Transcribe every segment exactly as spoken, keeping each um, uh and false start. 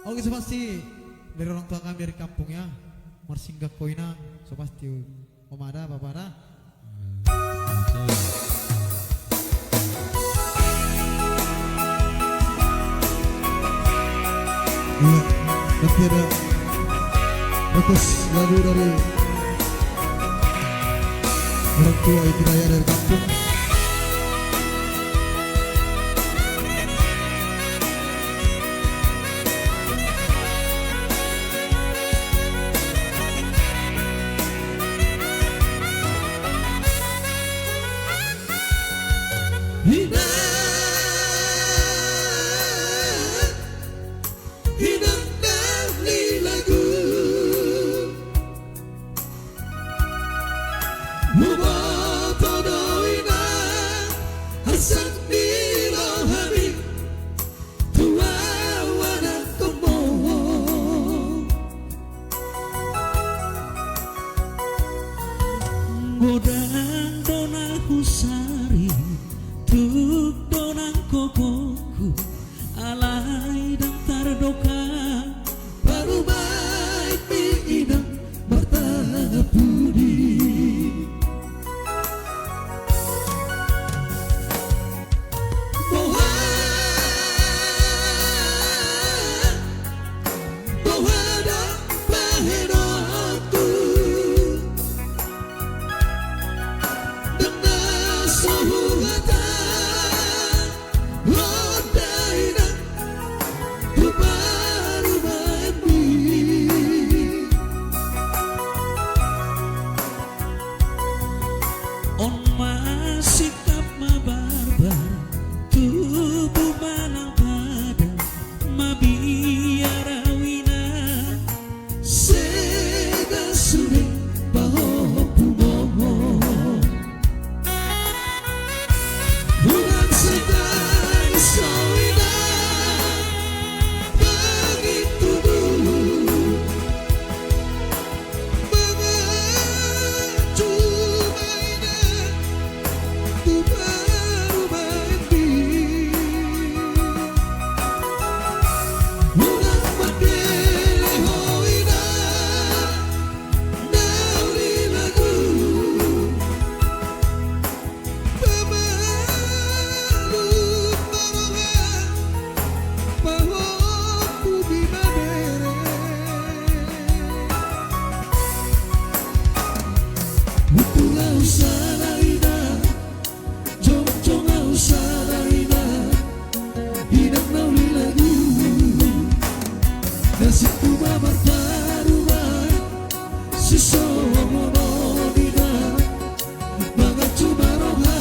Oke, so pasti dari orang tua kami dari kampung ya. Marsinggah ko inang, so pasti. Oma da, bapa da. Iya, nanti ada request lagu dari orang tua Edi Raya dari kampung. Inang, inang na nilalagu. Huboto do inang, asa nilala hami tu ahu anakkonmu. Godang do na husari, tuk do nang gogoku, alai ndang tardokak parumaenmi inang martangga pudi. Boha, boha do bahenonku, ndang na so huhatahon da inang tu parumaenmi. On ma singkap ma barbar, tubu ma nang pada, mabiar ahu inang. Sega sude pahompu on. Unang sai tangis ho inang, mangintubu. Mangacu ma inang tu parumaenmi. Unang mandele ho inang na nilalagu. Pamalum ma roha, pahompu di bere. Unang ahu sala inang, jongjong ahu sala inang, inang na nilalagu. Nasibku ma marparumaen, sisongon on inang. Mangacu ma roha.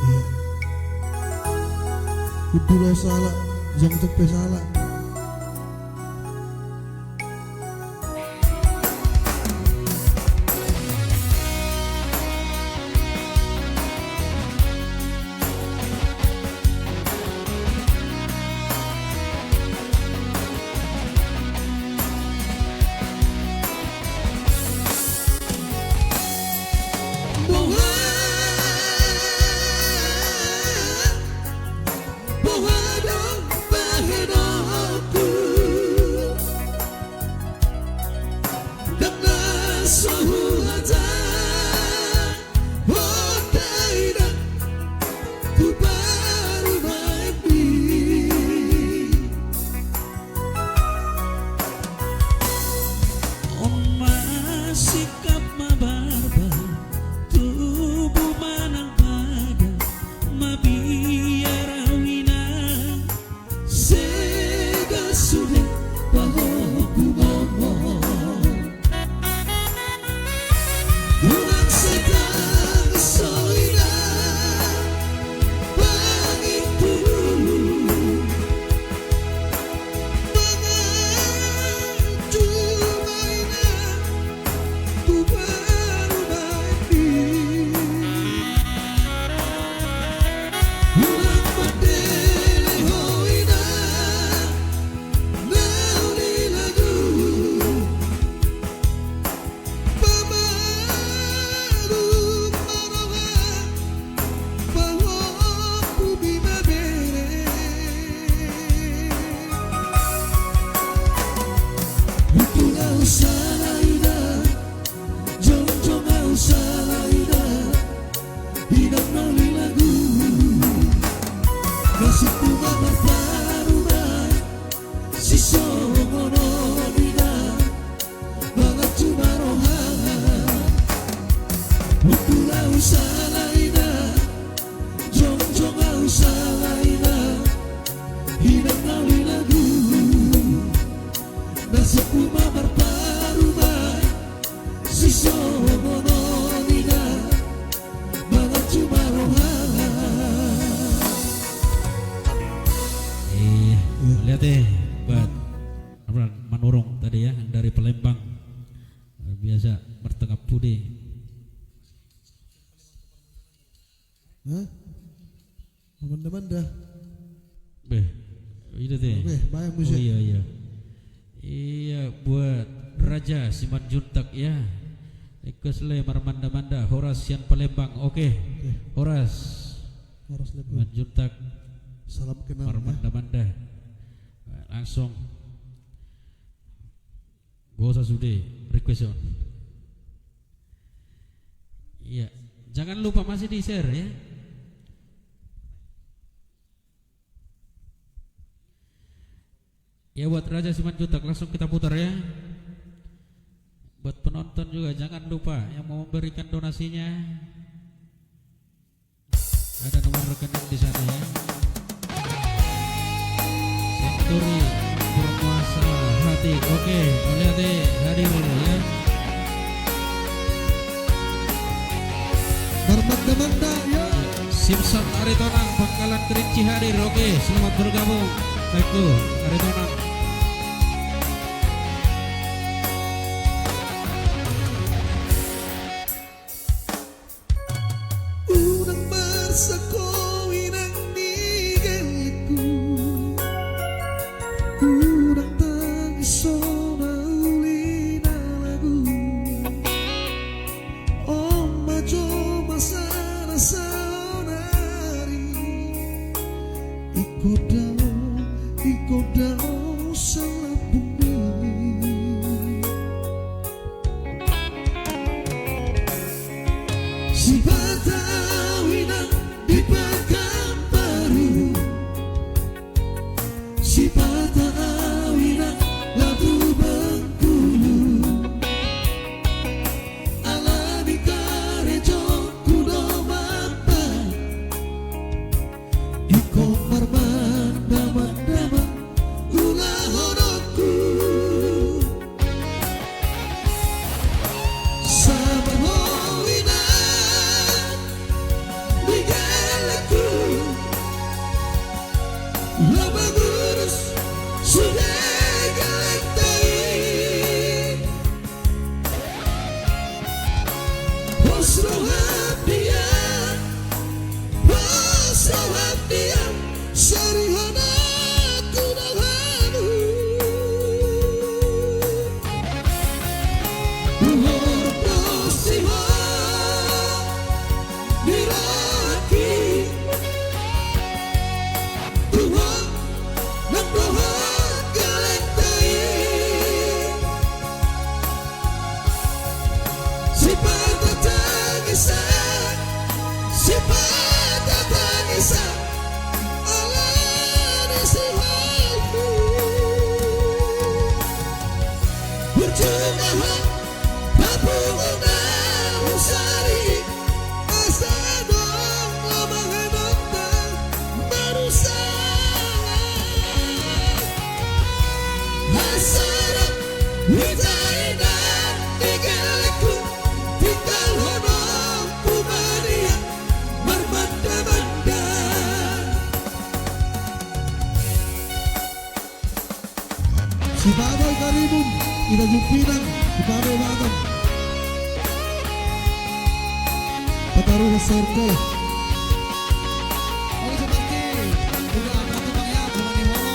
Iya. Unang ahu sala, jongjong pe sala. Boha, boha do bahenonku, Nasib tu ma marparumaen, sisongon on i da, mangan tu ma roha. Hundul ahu sala i da, jongjong ahu sala i da, inang na uli na guru. Nasib tu ma marparumaen, sisongon on i da, mangan tu ma roha. Iya, iya. Lihat deh, buat Abang Manurung tadi ya, yang dari Palembang. Luar biasa, martangap pudi. Hah? Marmanda-manda. Beh, itu deh. Oke, baik, musik. Oh, iya, iya. Iya, buat Raja Simanjuntak ya. Request le marmanda-manda, Horas sian Palembang. Oke. Oke. Horas. Horas le, Bro. Simanjuntak. Salam kenal, ya. Marmanda-manda. Langsung. Gak usah sude, request on. Iya, jangan lupa masih di-share ya. Ya, buat Raja Simanjuntak, langsung kita putar ya. Buat penonton juga jangan lupa yang mau memberikan donasinya. Ada nomor rekening di sana ya. Senturi Permuasa Hati. Oke, Mulyadi hadir ya. Marmanda-manda ya. Simpson Aritonang, Pangkalan Kerinci hadir. Oke, selamat bergabung. Thank you, Aritonang. Unang marsak ho inang ni gellengku, unang tangis ho na uli na lagu. On ma jo masa na saonari, ingkon dao, ingkon dao salambung ni. Sipata ahu inang di Pekanbaru, sipata ahu inang laho tu Bengkulu, ala ni karejongku do mambahen. Ingkon marmanda-manda ma ulahononku. Sabar ho inang di gellengku, laho mangurus sude gellengta i. Pos roham dia, pos roham dia, sari hona tu dohononku. Uhur pos di ho di rohangki, tu ho nang dohot gellengta i. Sipata tangisan, sipata tangisan, ala ni si Hamu. Burju ma ho, papungu na husari, asa adong lamang anakta marusa. Hasarap hita inang di gellengku, tinggalhononku ma dia marmanda-manda. Sipata i Karimun, ita jumpinang, sipata i Batam. Pataru na sorko. Oke, seperti udah ada tuh, Bang, ya, cuma di Holo.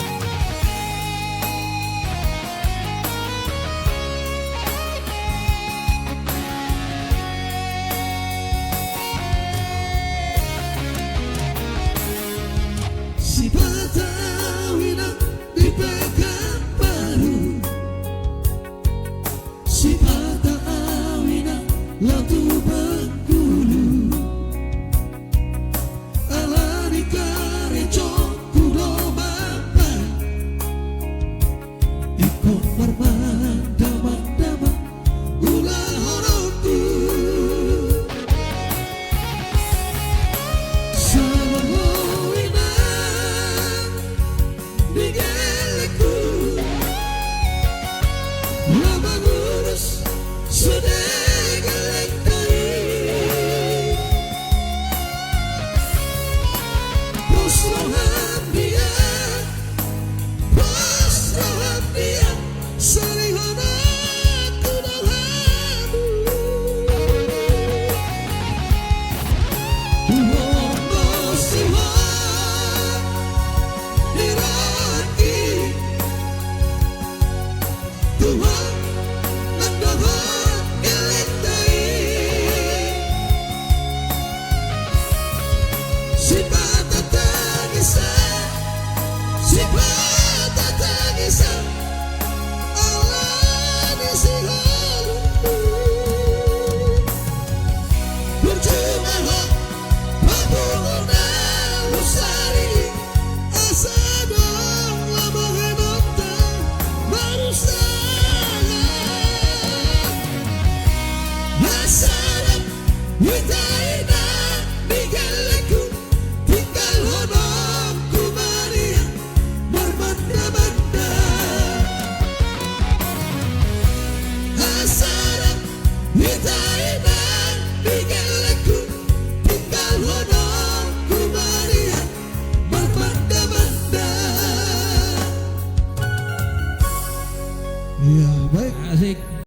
Sipata ahu inang di Pekanbaru, sipata ahu inang laho tu Bengkulu, ala ni karejong Tuhan, mandohot gellengta i. Sipata tangisan, sipata tangisan, ala ni sihol. Burju ma ho, papungu na husari. Asa adong laho bahenonta marusaha. Asa adong hita inang di gellengku, tinggalhononku ma nian marmandamanda. Asa adong hita inang di gellengku, tinggalhononku ma nian marmandamanda. Iya, baik. Asik.